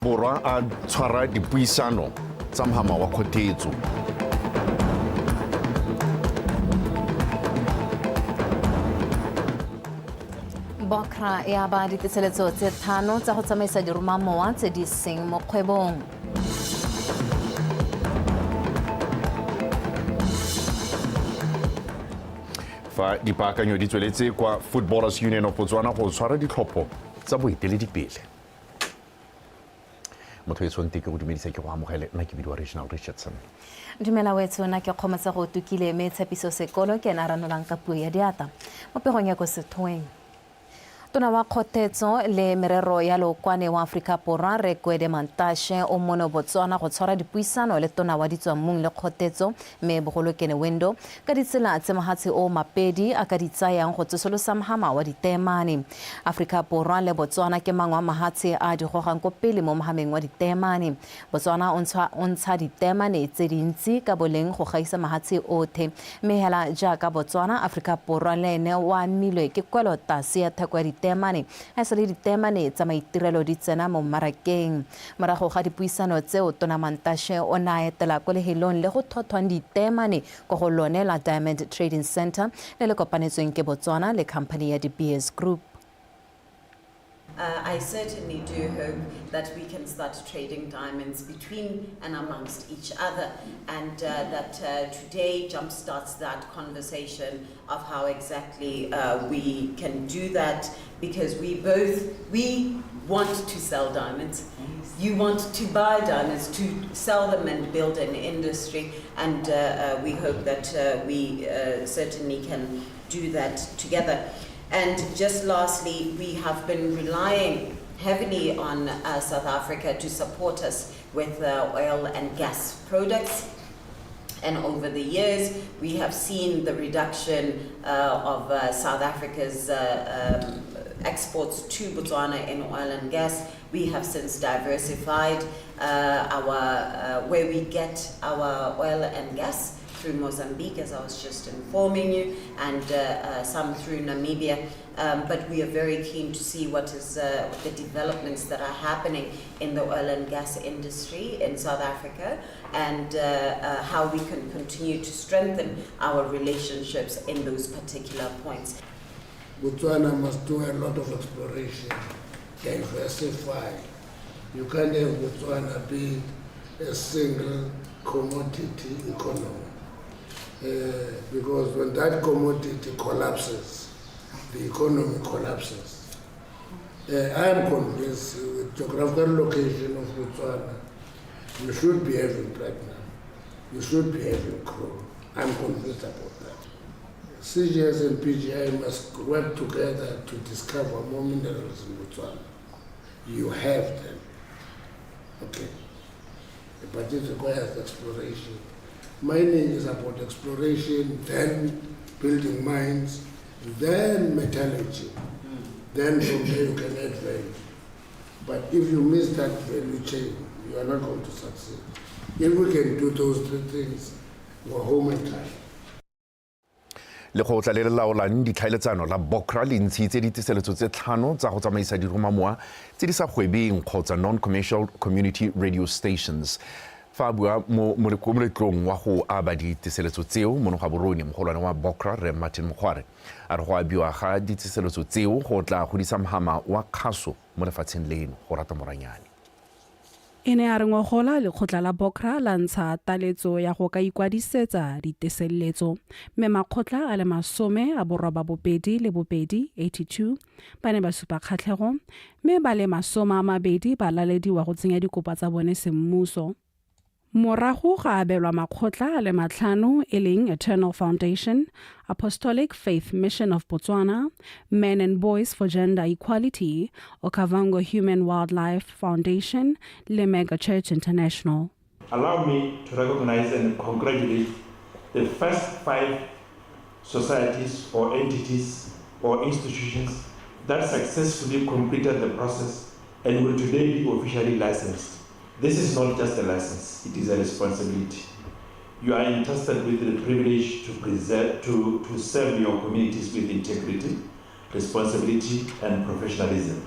Borwa a tshwara dipuisano tsa mhama wa kgothetso. Bokra e aba diteseletso tse tlhano tsa go tsamaisa diromamowa tse di seng mo kgwebong. Fa dipaakanyo di tsweletse kwa Footballers Union of Botswana go tshwara ditlhopho tsa boeteledipele. Motho e tshwanetse ke go dumedisa, ke go amogele. Nna ke bidiwa Regional Richardson. Dumela wetsho, nna ke Kgomotsa go Tukile, mme Tshepiso Sekolo ke ena a ranolang ka puo ya diatla mo pegong ya ko sethoeng. Tona wa Kgothetso le Merero ya Lookwane wa Aforika Borwa, Rre Gwede Mantashe, o mono Botswana go tshwara dipuisano le Tona wa Ditswammung le Kgothetso, Mme Bogolokene Wendo, ka ditsela tse mohatshe o mapedi a ka di tsayang go tsosolosa mhama wa diteemane. Aforika Borwa le Botswana ke mangwe a mahatshe a di gogang ko pele mo mhameng wa diteemane. Botswana o ntsha, o ntsha diteemane tse dintsi ka boleng go gaisa mahatshe othe. Mme hela jaaka Botswana, Aforika Borwa le ene o amilwe ke kwelo tlase ya theko ya diteemane ha e sale diteemane tsa maitirelo di tsena mo mmarakeng. Morago ga dipuisano tseo, Tona Mantashe o ne a etela ko lehelong le go thothwang diteemane ko go lone la Diamond Trading Centre le le kopanetsweng ke Botswana le company ya De Beers Group. I certainly do hope that we can start trading diamonds between and amongst each other, and that today jumpstarts that conversation of how exactly we can do that, because we want to sell diamonds. You want to buy diamonds, to sell them and build an industry, and we hope that we certainly can do that together. And just lastly, we have been relying heavily on South Africa to support us with oil and gas products. And over the years, we have seen the reduction of South Africa's exports to Botswana in oil and gas. We have since diversified our where we get our oil and gas through Mozambique, as I was just informing you, and some through Namibia. But we are very keen to see what is the developments that are happening in the oil and gas industry in South Africa, and how we can continue to strengthen our relationships in those particular points. Botswana must do a lot of exploration, diversify. You can't have Botswana being a single commodity economy. Because when that commodity collapses, the economy collapses. I am convinced with geographical location of Botswana, you should be having platinum, you should be having chrome. I'm convinced about that. CGS and PGI must work together to discover more minerals in Botswana. You have them, okay? But it requires exploration. Mining is about exploration, then building mines, then metallurgy. Then from there you can add value. But if you miss that value chain, you are not going to succeed. If we can do those three things, we're home and dry. Lekgotla le le laolang ditlhaeletsano la BOCRA le ntshitse diteseletso tse tlhano tsa go tsamaisa diromamowa tse di sa gwebeng kgotsa non-commercial community radio stations. Fa a bua mo moletlong wa go aba diteseletso tseo mono Gaborone, mogolwane wa BOCRA, Rre Martin Mokgware, a re go abiwa ga diteseletso tseo go tla godisa mhama wa kgaso mo lefatsheng leno go rata moranyane. E ne ya re ngogola lekgotla la BOCRA la ntsha taletso ya go ka ikwadisetsa diteseletso, mme makgotla a le 82, 82, ba ne ba supa kgatlhego, mme ba le 20 ba lalediwa go tsenya dikopo tsa bone semmuso. Morago ga abelwa makgotla a le matlhano, e leng Eternal Foundation, Apostolic Faith Mission of Botswana, Men and Boys for Gender Equality, Okavango Human Wildlife Foundation le Mega Church International. Allow me to recognize and congratulate the first five societies or entities or institutions that successfully completed the process and will today be officially licensed. This is not just a license, it is a responsibility. You are entrusted with the privilege to serve your communities with integrity, responsibility, and professionalism.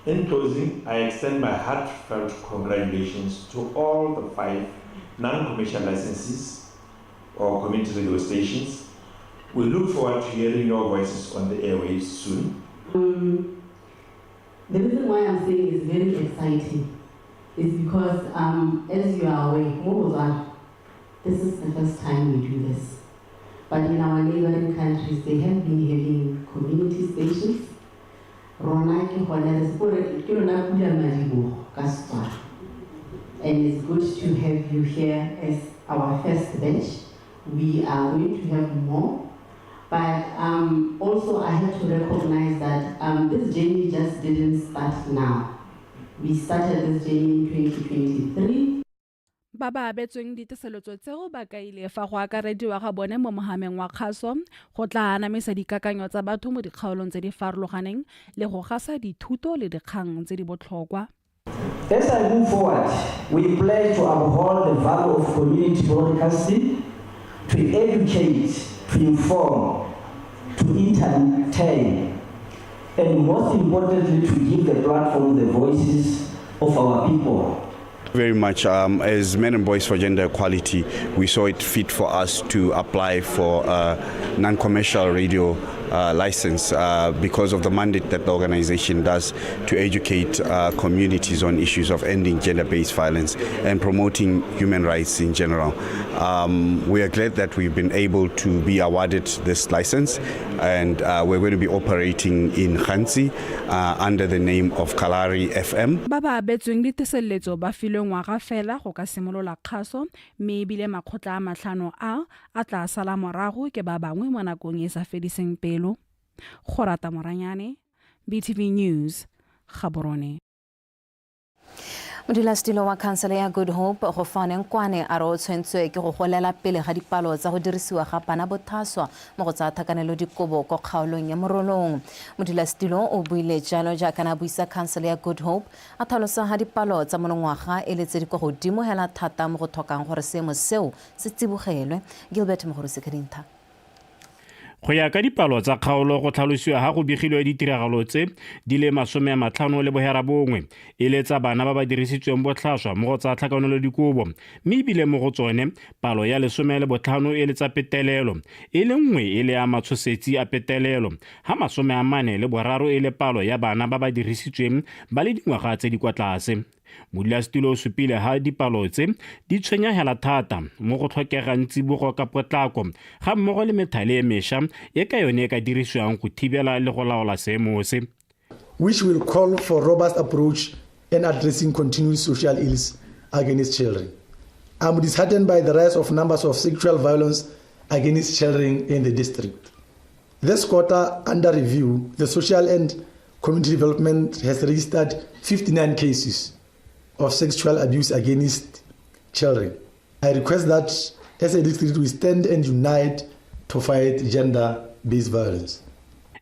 In closing, I extend my heartfelt congratulations to all the five non-commercial licensees or community radio stations. We look forward to hearing your voices on the airwaves soon. The reason why I'm saying it's very exciting is because, as you are aware, mo Botswana, this is the first time we do this. But in our neighboring countries, they have been having community stations. Rona ke gone re gore ke lona pula madibogo ka Setswana. And it's good to have you here as our first batch. We are going to have more. But also I have to recognize that this journey just didn't start now. We started this journey in 2023. Ba ba abetsweng diteseletso tseo ba kaile fa go akarediwa ga bone mo mohameng wa kgaso go tla anamisa dikakanyo tsa batho mo dikgaolong tse di farologaneng le go gasa dithuto le dikgang tse di botlhokwa. As I move forward, we pledge to uphold the value of community broadcasting, to educate, to inform, to entertain, and most importantly, to give the platform the voices of our people. Very much. As Men and Boys for Gender Equality, we saw it fit for us to apply for a non-commercial radio license because of the mandate that the organization does to educate communities on issues of ending gender-based violence and promoting human rights in general. We are glad that we've been able to be awarded this license, and we're going to be operating in Ghanzi under the name of Kalahari FM. Ba ba abetsweng diteseletso ba filwe ngwaga fela go ka simolola kgaso, mme ebile makgotla a matlhano a a tla sala morago ke ba bangwe mo nakong e sa fediseng pelo. Go rata Moranyane, BTV News, Gaborone. Modulasetilo wa khansele ya Good Hope, Gofane Nkwane, a re o tshwentswe ke go golela pele ga dipalo tsa go dirisiwa ga bana bothaswa mo go tsa thakanelo dikobo ko kgaolong ya Morolong. Modulasetilo o buile jalo jaaka na buisa khansele ya Good Hope, a tlhalosa ga dipalo tsa monongwaga e le tse di kwa godimo hela thata mo go tlhokang gore seemo seo se tsibogelwe. Gilbert Mogorosi ka dintlha. Go ya ka dipalo tsa kgaolo, go tlhalosiwa ga go begilwe ditiragalo tse di le 59 e le tsa bana ba ba dirisitsweng botlhaswa mo go tsa tlhakanelo dikobo, mme ebile mo go tsone palo ya 15 e le tsa petelelo, e le nngwe e le ya matshosetsi a petelelo, ga 43 e le palo ya bana ba ba dirisitsweng ba le dingwaga tse di kwa tlase. Modulasetilo o supile ha dipalo tse di tshwenyagela thata mo go tlhokegang tsibogo ka potlako ga mmogo le methale e mešwa e ka yone e ka dirisiwang go thibela le go laola seemo se. Which will call for robust approach in addressing continued social ills against children. I'm disheartened by the rise of numbers of sexual violence against children in the district. This quarter under review, the Social and Community Development has registered 59 cases of sexual abuse against children. I request that as a district we stand and unite to fight gender-based violence.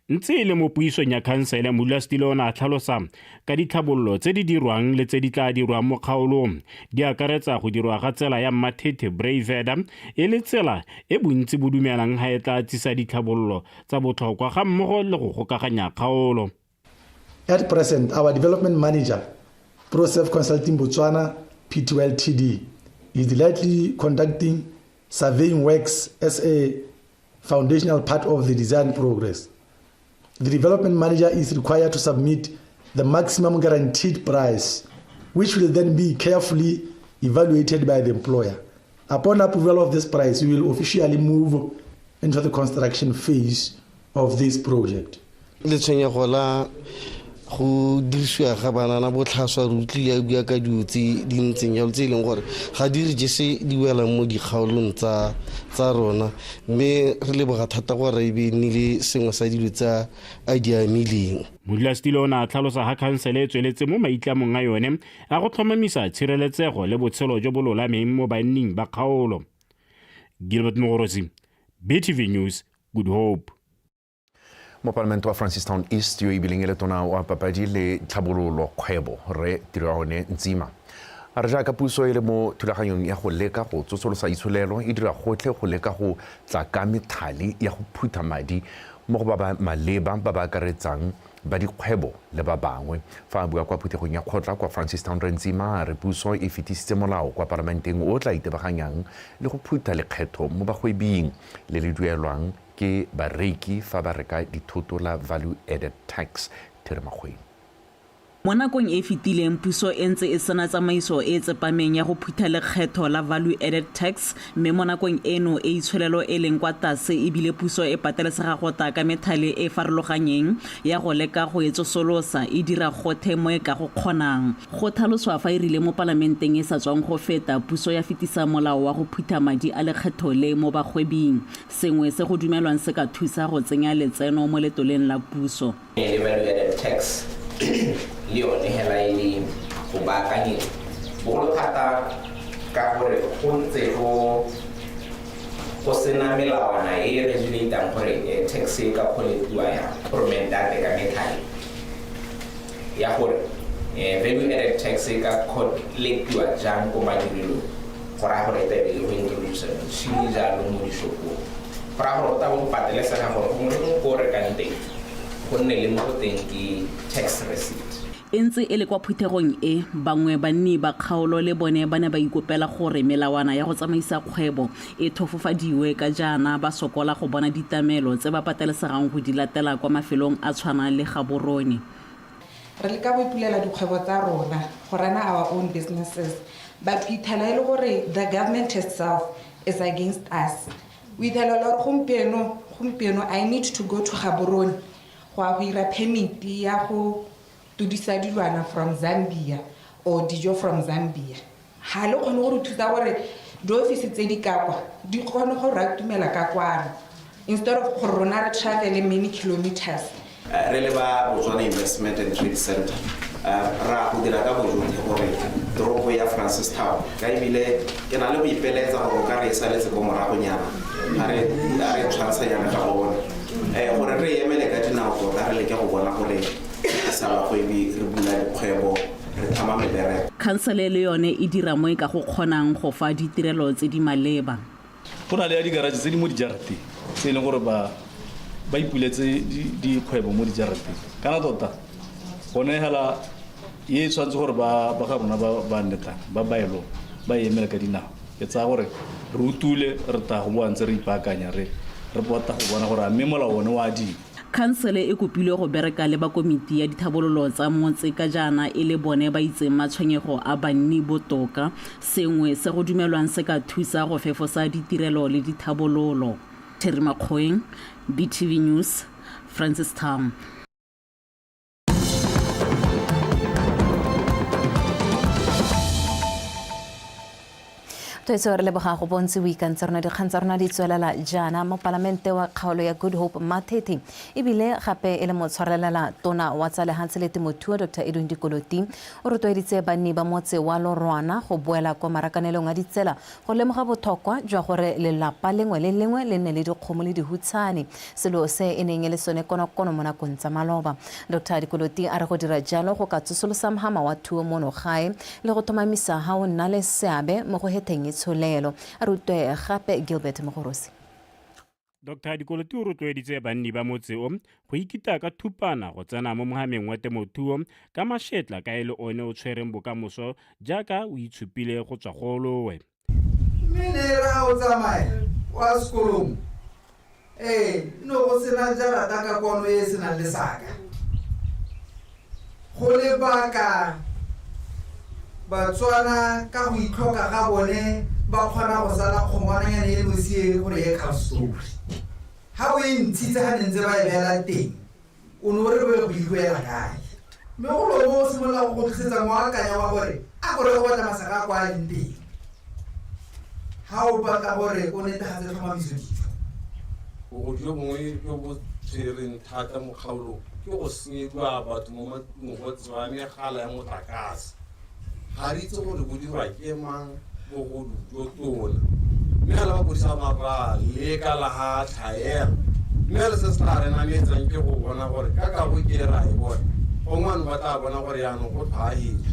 Ntse e le mo puisong ya khansele, modulasetilo o ne a tlhalosa ka ditlhabololo tse di dirwang le tse di tla dirwang mo kgaolong, di akaretsa go dirwa ga tsela ya Mmathethe Braiveda, e le tsela e bontsi bo dumelang ga e tla tsisa ditlhabololo tsa botlhokwa ga mmogo le go gokaganya kgaolo. At present, our development manager, ProServe Consulting Botswana Pty Ltd, is delightfully conducting surveying works as a foundational part of the design progress. The development manager is required to submit the maximum guaranteed price, which will then be carefully evaluated by the employer. Upon approval of this price, we will officially move into the construction phase of this project. Letshwenyego la go dirisiwa ga banana botlhaswa, re utlwile a bua ka dilo tse di ntseng jalo tse e leng gore ga di re jese di welang mo dikgaolong tsa rona, mme re leboga thata gore e be nnile sengwe sa dilo tsa a di amileng. Modulasetilo o ne a tlhalosa ga khansele e tsweletse mo maitlamong a yone a go tlhomamisa tshireletsego le botshelo jo bo lolameng mo banning ba kgaolo. Gilbert Mogorosi, BTV News, Good Hope. Mopalamente wa Francistown East, yo e bileng e le tona wa papadi le tlhabololo kgwebo, Rre Tiroaone Ntsima, a re jaaka puso e le mo thulaganyong ya go leka go tsosolosa itsholelo, e dira gotlhe go leka go tla ka methale ya go phutha madi mo go ba ba maleba ba ba akaretsang ba dikgwebo le ba bangwe. Fa a bua kwa phuthegong ya kgotla kwa Francistown, Rentsima a re puso e fetisitse molao kwa palamenteng o tla itebaganyang le go phutha lekgetho mo bagwebing le le duelwang ke bareki fa ba reka dithoto la value added tax. Thierry Makgoeng. Mo nakong e e fetileng puso e ntse e sena tsamaiso e e tsepameng ya go phutha lekgetho la value added tax mme mo nakong eno e itsholelo e leng kwa tlase e bile puso e patelesega go tla ka methale e e farologanyeng ya go leka go e tsosolosa e dira gothe mo e ka go kgonang. Go tlhaloswa fa e rile mo palamenteng e sa tswang go feta puso ya fetisa molao wa go phutha madi a lekgetho le mo bagwebing, sengwe se go dumelwang se ka thusa go tsenya letseno mo letoleng la puso. Le value added tax le yone hela e le go baakanyetsa bogolo thata ka gore go ntse go go sena melawana e e regulatang gore eh, tax e ka kgoletiwa yang goromente a tle ka methale ya gore eh, value added tax e ka collectiwa jang ko madirelong go raya gore e tlabe e le go introduce metšhini jalo mo dishopong go raya gore o tla bo go patelesega gore gongwe le gongwe ko o rekang teng go nne le mo go teng ke tax receipt. E ntse e le kwa phuthegong e, bangwe banni ba kgaolo le bone ba ne ba ikopela gore melawana ya go tsamaisa kgwebo e thofofadiwe ka jaana ba sokola go bona ditlamelo tse ba patelesegang go di latela kwa mafelong a tshwana le Gaborone. Re leka go ipulela dikgwebo tsa rona, go rana our own businesses, but o ithela e le gore the government itself is against us. O ithela le gore gompieno, gompieno I need to go to Gaborone go ya go ira permit ya go tudisa dilwana from Zambia or dijo from Zambia. Ga le kgone go re thusa gore diofisi tse di ka kwa di kgone go re atumela ka kwano instead of gore rona re travel many kilometers. Re le ba Botswana Investment and Trade Centre ra go dira ka bojotlhe gore toropo ya Francistown ka ebile ke na le go ipelaetsa gore o ka re e saletse ko moragonyana ga re ga re tshwantshanya le Gaborone gore re e emele ka dinao tota re leke go bona gore sa bagwebi re bula dikgwebo re tlhama mebereko. Khansele le yone e dira mo e ka go kgonang go fa ditirelo tse di maleba. Go na le ya digarage tse di mo dijarateng tse e leng gore ba ba ipuletse dikgwebo mo dijarateng. Kana tota gone hela e tshwanetse gore ba ba ga rona ba ba nnetang ba baelo ba e emele ka dinao. Ke tsaya gore re utule re tla go boa ntse re ipaakanya re re bota go bona gore a mme molao one wa dira. Khansele e kopilwe go bereka le ba komiti ya dithabololo tsa motse ka jaana e le bone ba itseng matshwenyego a banni botoka, sengwe se go dumelwang se ka thusa go fefosa ditirelo le dithabololo. Terry Makgoeng, BTV News, Francistown. Toetso re leboga go bontse o ikantse rona dikgang tsa rona di tswelela jaana. Mopalamente wa kgaolo ya Good Hope Mathethe ebile gape e le motshwarelela tona wa tsa lehatshe le temothuo Dr Edwin Dikoloti o rotloeditse banni ba motse wa Lorwana go boela kwa marakanelong a ditsela go lemoga bothokwa jwa gore lelapa lengwe le lengwe le nne le dikgomo le dihutshane, selo se e neng e le sone konokono mo nakong tsa maloba. Dr Dikoloti a re go dira jalo go ka tsosolosa mhama wa thuo mono gae le go tlhomamisa ha o nna le seabe mo go hetheng itsholelo. A re utlwe gape Gilbert Mogorosi. Dr Dikoloti o rotloeditse banni ba motse o go ikita ka thupana go tsena mo mohameng wa temothuo ka mashetla ka e le one o tshwereng bokamoso jaaka o itshupile go tswa go olowe. Mme ne e re ha o tsamaya wa sekolong, ee, no go sena jarata ka kwano e e senang lesaka. Go lebaka Batswana ka go itlhoka ga bone ba kgona go sala kgongwananyana e nosi e gore e cow story. Ha o e ntshitse ga ne ntse ba e beela teng, o ne o re bo go iruela kae? Mme go lo mo o simolola go go tlisetsa moakanya wa gore a ko re go batla masaka a kwa a leng teng. Ha o batla gore o netefatse tlhomamiso dijo. Bogodu jo bongwe jo bo tshwereng thata mo kgaolong ke go senyediwa batho mo matlong go tsewa megala ya motlakase. Ga re itse gore bo dirwa ke mang bogodu jo tona. Mme ga le mapodisa a rona ra leka la ga tlhaela. Mme ga le se se tla re nametsang ke go bona gore ka kabo ke ra e bona. Gongwe ano ba tla bona gore yaanong go tlhwaahetswe.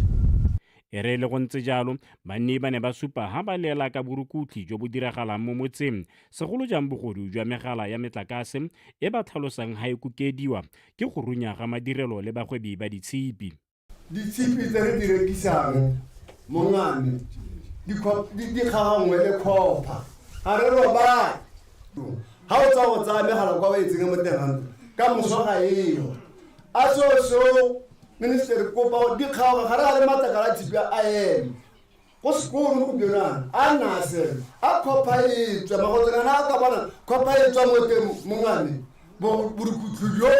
E re le go ntse jalo, banni ba ne ba supa ha ba lela ka borukutlhi jo bo diragalang mo motseng, segolo jang bogodu jwa megala ya metlakase e ba tlhalosang ha e kukediwa ke go runya ga madirelo le bagwebi ba ditshipi. Ditshipi tse re di rekisang mongame di kgagangwe le copper, ga re robale. Ga o tswa go tsaya megala kwa o e tsenya mo teng ga ntlo, ka moso ga eyo. A seo seo minister kopa gore di kgaoge ga re ga le matlakala a tshipi a eme go sekolo gompieno a nna selo a copper e tswa magotsengana a ka bona copper e tswa mo teng mongame borukutlhu jo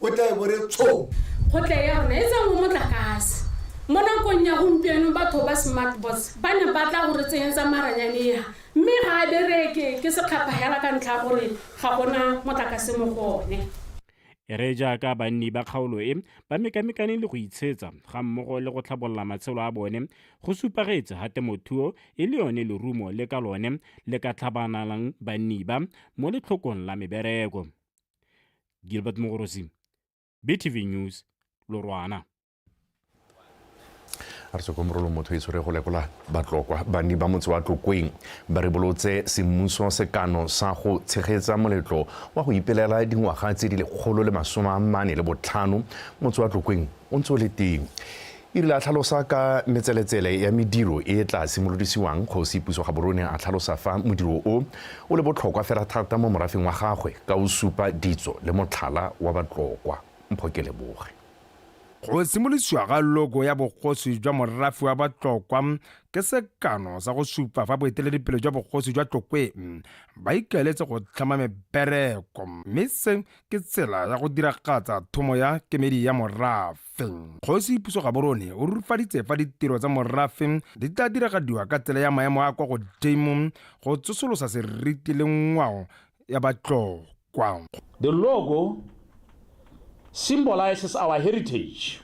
o tla e bo re tsho. Kgotla ya rona e tsenngwe motlakase. Mo nakong ya gompieno batho ba Smartbots ba ne ba tla go re tsenyetsa maranyane a mme ga a bereke, ke sekgapha hela ka ntlha ya gore ga gona motlakase mo go one. E re jaaka banni ba kgaolo e ba mekamekane le go itshetsa ga mmogo le go tlhabolola matshelo a bone, go supagetse ha temothuo e le yone lerumo le ka lone le ka tlhabanalang banni ba mo letlhokong la mebereko. Gilbert Mogorosi, BTV News, Lorwana. A re tswe ko morolong motho e tshwere go lekola Batlokwa. Banni ba motse wa Tlokweng ba ribolotse semmuso sekano sa go tshegetsa moletlo wa go ipelela dingwaga tse di 145 motse wa Tlokweng o ntse o le teng. E rile a tlhalosa ka metseletsele ya mediro e e tla simolodisiwang, Kgosi Puso Gaborone a tlhalosa fa modiro o o le botlhokwa fela thata mo morafeng wa gagwe ka o supa ditso le motlhala wa Batlokwa. Mpho Keleboge. Go simolodisiwa ga logo ya bogosi jwa morafe wa Batlokwa ke sekano sa go supa fa boeteledipele jwa bogosi jwa Tlokweng ba ikaeletse go tlhama mebereko, mme se ke tsela ya go diragatsa thomo ya kemedi ya morafe. Kgosi Puso Gaborone o rurifaditse fa ditiro tsa morafe di tla diragadiwa ka tsela ya maemo a kwa godimo go tsosolosa seriti le ngwao ya Batlokwa. The logo symbolizes our heritage,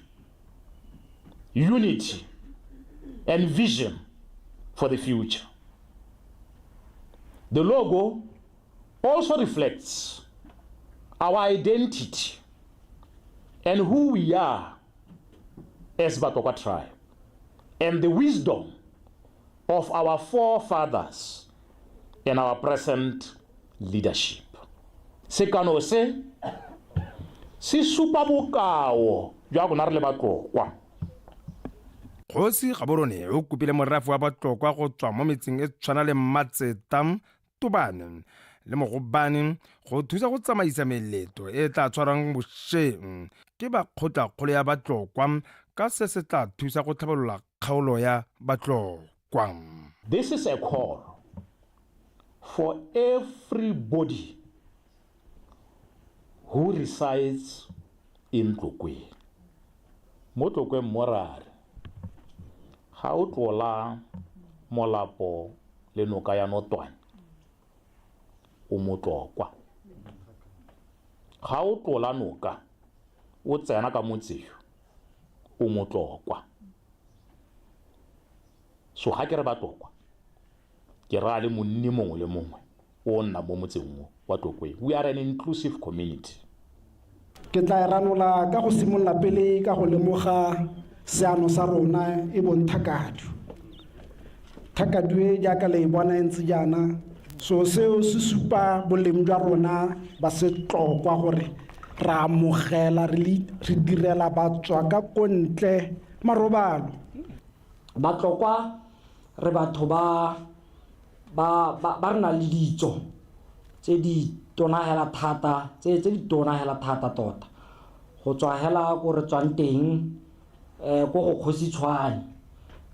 unity, and vision for the future. The logo also reflects our identity and who we are as Batlokwa tribe and the wisdom of our forefathers and our present leadership. Sekano se se supa bokao jwa rona re le Batlokwa. Kgosi Gaborone o kopile morafe wa Batlokwa go tswa mo metseng e tshwana le Matseta, Tobane le Mogobane go thusa go tsamaisa meletlo e e tla tshwarwang bosheng ke ba kgotlakgolo ya Batlokwa ka se se tla thusa go tlhabolola kgaolo ya Batlokwa. This is a call for everybody who resides in Tlokweng. Mo Tlokweng mo ra re, ga o tlola molapo le noka ya Notwane, o Motlokwa. Ga o tlola noka, o tsena ka motse yo, o Motlokwa. So ga ke re Batlokwa, ke raya le monni mongwe le mongwe o nna mo motseng o wa Tlokweng. We are an inclusive community. Ke tla e ranola ka go simolola pele ka go lemoga seano sa rona e bong thakadu. Thakadu e jaaka le e bona e ntse jaana, so seo se supa boleng jwa rona ba setlokwa gore re amogela re direla batswa ka ko ntle marobalo. Batlokwa re batho ba ba ba ba re nang le ditso tse di tona hela thata, tse tse di tona hela thata tota. Go tswa hela ko re tswang teng ko go Kgosi Tshwane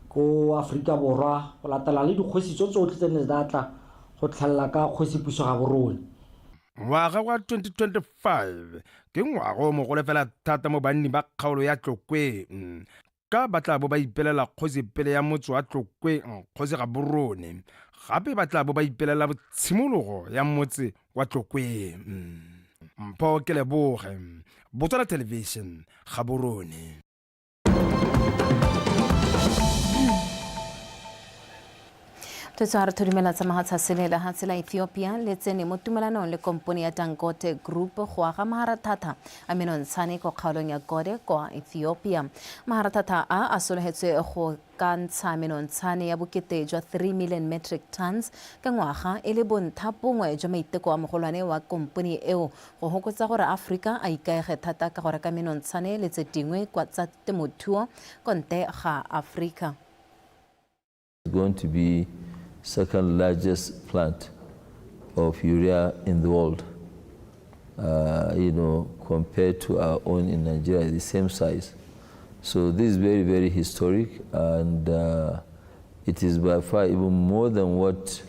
ko Aforika Borwa, go latela le dikgosi tso tsotlhe tse ne di tla go tlhelela ka Kgosi Puso Gaborone. Ngwaga wa 2025 ke ngwaga o mogolo fela thata mo banni ba kgaolo ya Tlokweng, ka ba tla bo ba ipelela kgosi pele ya motse wa Tlokweng, Kgosi Gaborone. Gape ba tla bo ba ipelela tshimologo ya motse wa Tlokweng. Mpho Keleboge, Botswana Television, Gaborone. Thwetso ga re thodumela tsa mahatsha sele lehatshe la Ethiopia le tsene mo tumelanong le kompone ya Dangote Group go aga maharathata a menontshane ko kgaolong ya Gode kwa Ethiopia. Maharathata a a sologetswe go ka ntsha menontshane ya bokete jwa 3 million metric tons ka ngwaga e le bontha bongwe jwa maiteko a mogolwane wa kompone eo go hokotsa gore Aforika a ikaege thata ka go reka menontshane le tse dingwe kwa tsa temothuo konte ga Aforika. Going to be second largest plant of urea in the world. Compared to our own in Nigeria, the same size. So this is very, very historic, and it is by far even more than what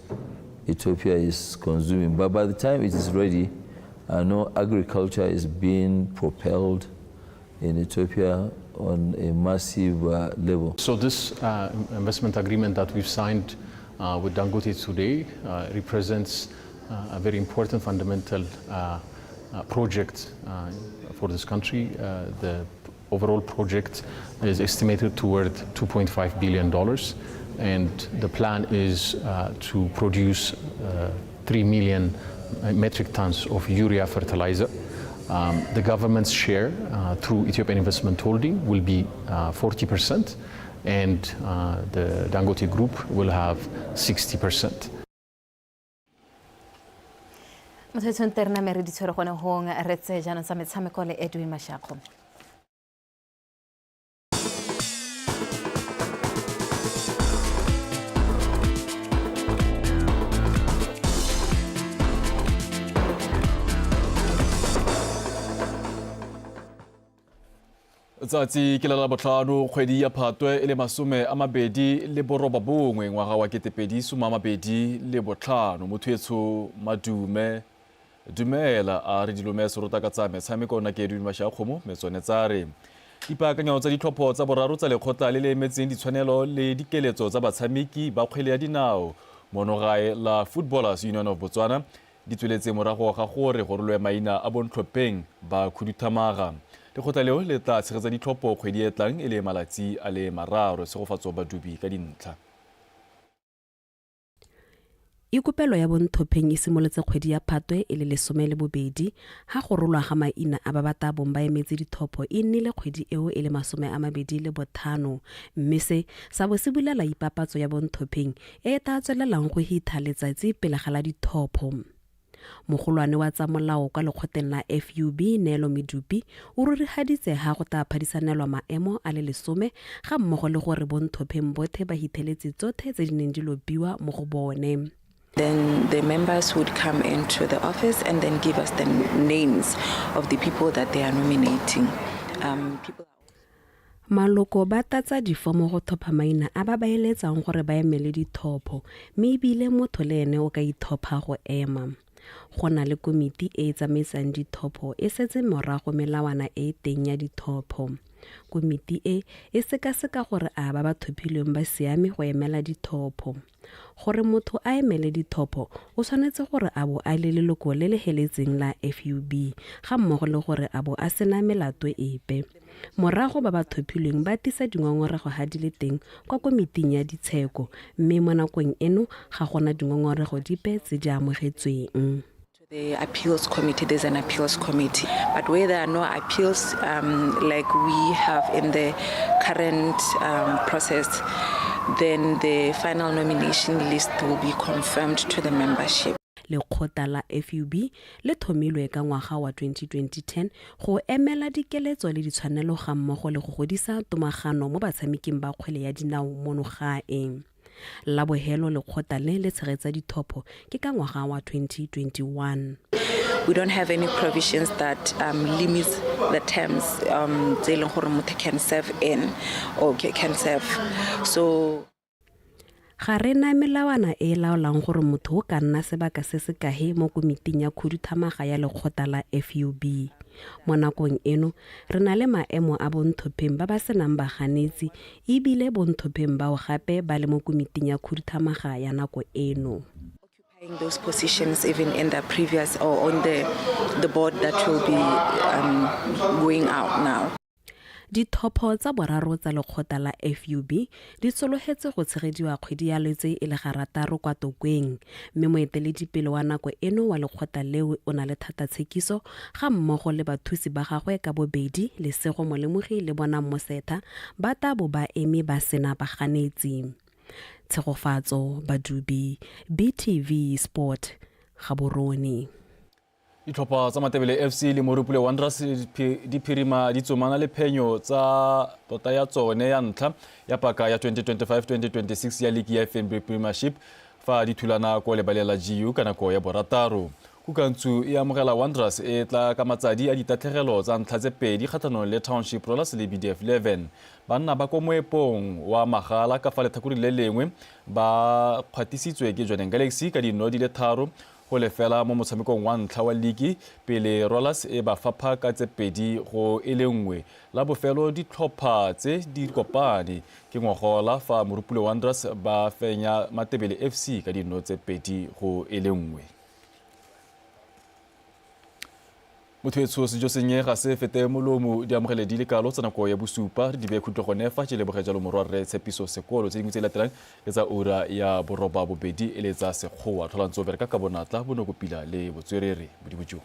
Ethiopia is consuming. But by the time it is ready, I know agriculture is being propelled in Ethiopia on a massive level. So this investment agreement that we've signed with Dangote today represents a very important fundamental project for this country. The overall project is estimated toward $2.5 billion, and the plan is to produce 3 million metric tons of urea fertilizer. The government's share through Ethiopian Investment Holding will be 40%, and the Dangote Group will have 60%. Motho e tshwanetse re name re di tshwere gone gong re tseye jaanong tsa metshameko le Edwin Mashakgo. Tsatsi ke la botlhano kgwedi ya Phatwe e le 29 ngwaga wa 2025. Motho etsho madume dumela a re dilome serota ka tsa metshameko nna ke Edwin Mashakgomo metsone tsa re dipaakanyo tsa ditlhopho tsa boraro tsa lekgotla le le emetseng ditshwanelo le dikeletso tsa batshameki ba kgwele ya dinao monogae la Footballers Union of Botswana di tsweletse morago ga gore go rolwe maina a bontlhopheng ba khuduthamaga. Lekgotla leo le tla tshegetsa ditlhopho kgwedi e tlang e le malatsi a le 3. Tshegofatso Badubi ka dintlha. Ikopelo ya bontlhopheng e simolotse kgwedi ya Phatwe e le 12 ha go rolwa ga maina a ba ba tla bong ba emetse ditlhopho e nnile kgwedi eo e le 25, mme se sa bo se bulela ipapatso ya bontlhopheng e e tla tswelelang go hitha letsatsi pele ga la ditlhopho. Mogolwane wa tsa molao kwa lekgotleng la FUB Neelo Medupi o rurihaditse ha go tla phadisanelwa maemo a le 10 ga mmogo le gore bontlhopheng bothe ba hitheletse tsothe tse di neng di lopiwa mo go bone. Then the members would come into the office and then give us the names of the people that they are nominating. People Maloko ba tlatsa difomo go thopha maina a ba ba eletsang gore ba emele dithopho, mme ebile motho le ene o ka ithopha go ema. Go na le komiti e e tsamaisang dithopho e setse morago melawana e e teng ya dithopho. Komiti e e sekaseka gore a ba ba thophilweng ba siame go emela dithopho. Gore motho a emele dithopho o tshwanetse gore a bo a le leloko le le heletseng la FUB ga mmogo le gore a bo a sena melato epe. Morago ba ba thophilweng ba tisa dingongorego ha di le teng kwa komiting ya ditsheko, mme mo nakong eno ga gona dingongorego dipe tse di amogetsweng. The appeals committee, there's an appeals committee, but where there are no appeals, like we have in the current process, then the final nomination list will be confirmed to the membership. Lekgotla la FUB le thomilwe ka ngwaga wa 2010 go emela dikeletso le ditshwanelo ga mmogo le go godisa tomagano mo batshameking ba kgwele ya dinao mono gae. La bohelo lekgotla le le tshegetsa dithopho ke ka ngwaga wa 2021. We don't have any provisions that limits the terms tse e leng gore motho can serve in or can serve. So ga re na melawana e e laolang gore motho o ka nna sebaka se se kae mo komiting ya khuduthamaga ya lekgotla la FUB. Mo nakong eno re na le maemo a bontlhopheng ba ba senang baganetsi ebile bontlhopheng bao gape ba le mo komiting ya khuduthamaga ya nako eno. Occupying those positions even in the previous or on the board that will be going out now. Dithopho tsa boraro tsa lekgotla la FUB di sologetse go tshegediwa kgwedi ya Lwetse e le garataro kwa Tokweng, mme moeteledipele wa nako eno wa lekgotla leo o na le thatatshekiso ga mmogo le bathusi ba gagwe ka bobedi Lesego Molemogi le Bonang Mosetha ba ta bo ba eme ba sena baganetsi. Tshegofatso Badubi, BTV Sport, Gaborone. Ditlhopha tsa Matebele FC le Morupule Wanderers di phirima di tsomana le phenyo tsa tota ya tsone ya ntlha ya paka ya 2025-2026 ya liki ya FNB Premiership fa di thulana ko lebaleng la GU ka nako ya borataro. Kukantsu e amogela Wanderers e tla ka matsadi a ditatlhegelo tsa ntlha tse pedi kgatlhanong le Township Rollers le BDF 11. Banna ba ko moepong wa Magala ka fa letlhakoreng le lengwe ba kgwatisitswe ke Jwaneng Galaxy ka dino di le 3 go lefela mo motshamekong wa ntlha wa liki pele Rollers e ba fapha ka tse 2-1. La bofelo ditlhopha tse di kopane ke ngogola fa Morupule Wanderers ba fenya Matebele FC ka dino tse 2-1. Motho etsho sejo sennye ga se fete molomo di amogele di le kalo tsa nako ya bosupa re di beye khutlo gone fa ke leboge jalo morwa rre Tshepiso Sekolo tse dingwe tse di latelang ke tsa ura ya boroba bobedi e le tsa sekgowa tlhola ntse o bereka ka bonatla bonokopila le botswerere modimo jo.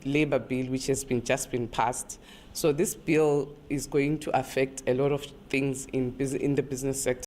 Labor bill, which has just been passed. So this bill is going to affect a lot of things in the business sector.